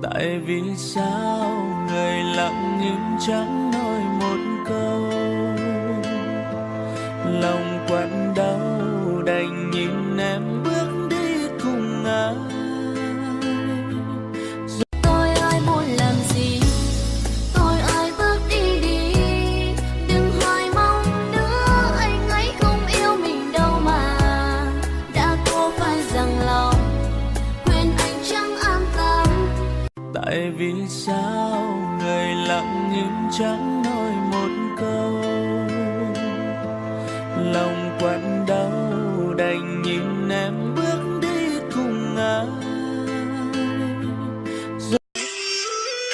Tại vì sao người lặng nhưng chẳng nói một câu, lòng quặn đau đành nhìn em bước đi cùng ai. Tôi ơi muốn làm gì, tôi ơi bước đi đi, đừng hoài mong nữa, anh ấy không yêu mình đâu mà, đã có phải rằng lòng quên anh chẳng an tâm. Tại vì sao người lặng nhưng chẳng nói một câu, lòng quặn đau đành nhìn em bước đi cùng ai.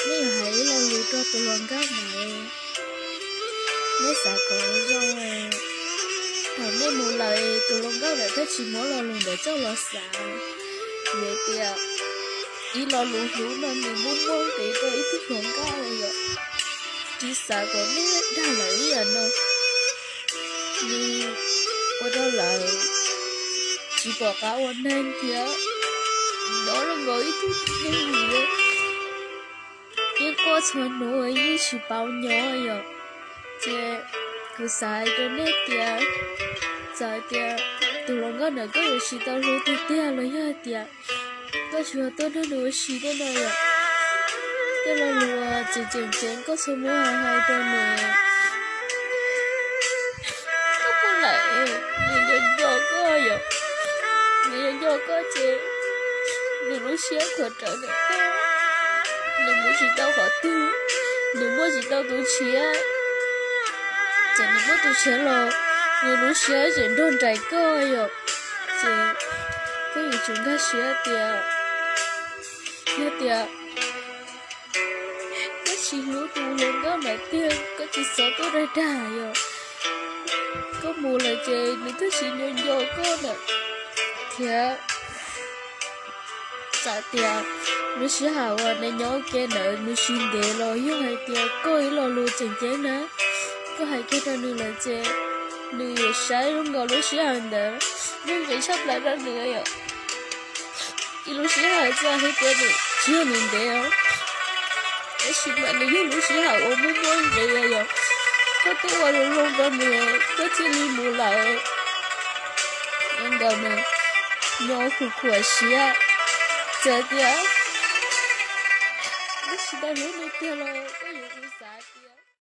Neb yuav hais ib lo lus rau tus hluas nkauj na, neb xav kom zoo. Thaum neb mus lawm tus hluas nkauj ntawd thiaj tsis muab lo lus ntawd coj los xav. Vim tias ib lo lus hlub no nws muaj muaj nqis rau ib tug hluas nkauj yom. Tsis xav kom neb dag lawm ib yam no. Nws ua rau lawv tsis pom qab ua neeg thiab, nyob zoo nkaus ib tug neeg uas yeej quaj txhua hnub yeej tsis paub nyob yom. Ces kuv xav hais rau nej tias, txawm tias tus hluas nkauj ntawd koj yuav tsis tau hlub tiag tiag los yog hais tias koj tsis yog tuaj nrog nws ua si tej no yom, tej lo lus tseem tseem ceeb koj txhob muab hais hais rau nws. Koj muaj lawm, nws nco nco koj yom, nws nco nco koj ces nws lub siab khuav rawv ntawm koj, nws mus tsis tau qhov twg, nws muaj tsis tau tus tshiab, txawm nws muaj tus tshiab los nws lub siab tseem nrog nraim koj yom. Ces koj yuav tsum nkag siab tias, yog tias koj tsis hlub tus hluas nkauj ntawd tiag, koj tsis txhob tuaj dag dag yom. Koj mus lawm ces nws twb tsis nco nco koj lawm thiab. Txawm tias lub sij hawm uas neb nyob ua ke ntawd nws tsis ntev los yog hais tias koj ib lo lus tseem ceeb na, koj hais kiag rau nws lawm ces nws yuav saib zoo nkaus lub sij hawm ntawd muaj nqis tshaj plaws rau nws yom. Ib lub sij hawm txawm hais tias nws tsis yog nws ntev os, tab sis mas nws yog lub sij hawm uas muaj muaj nqis yom. Koj twb ua zoo zoo rau nws, koj thiaj li mus lawm. Zoo nkaus nws nyob khuv khuam siab, txawm tias koj tsis tau hlub nws tiag los koj yuav tsum xav tias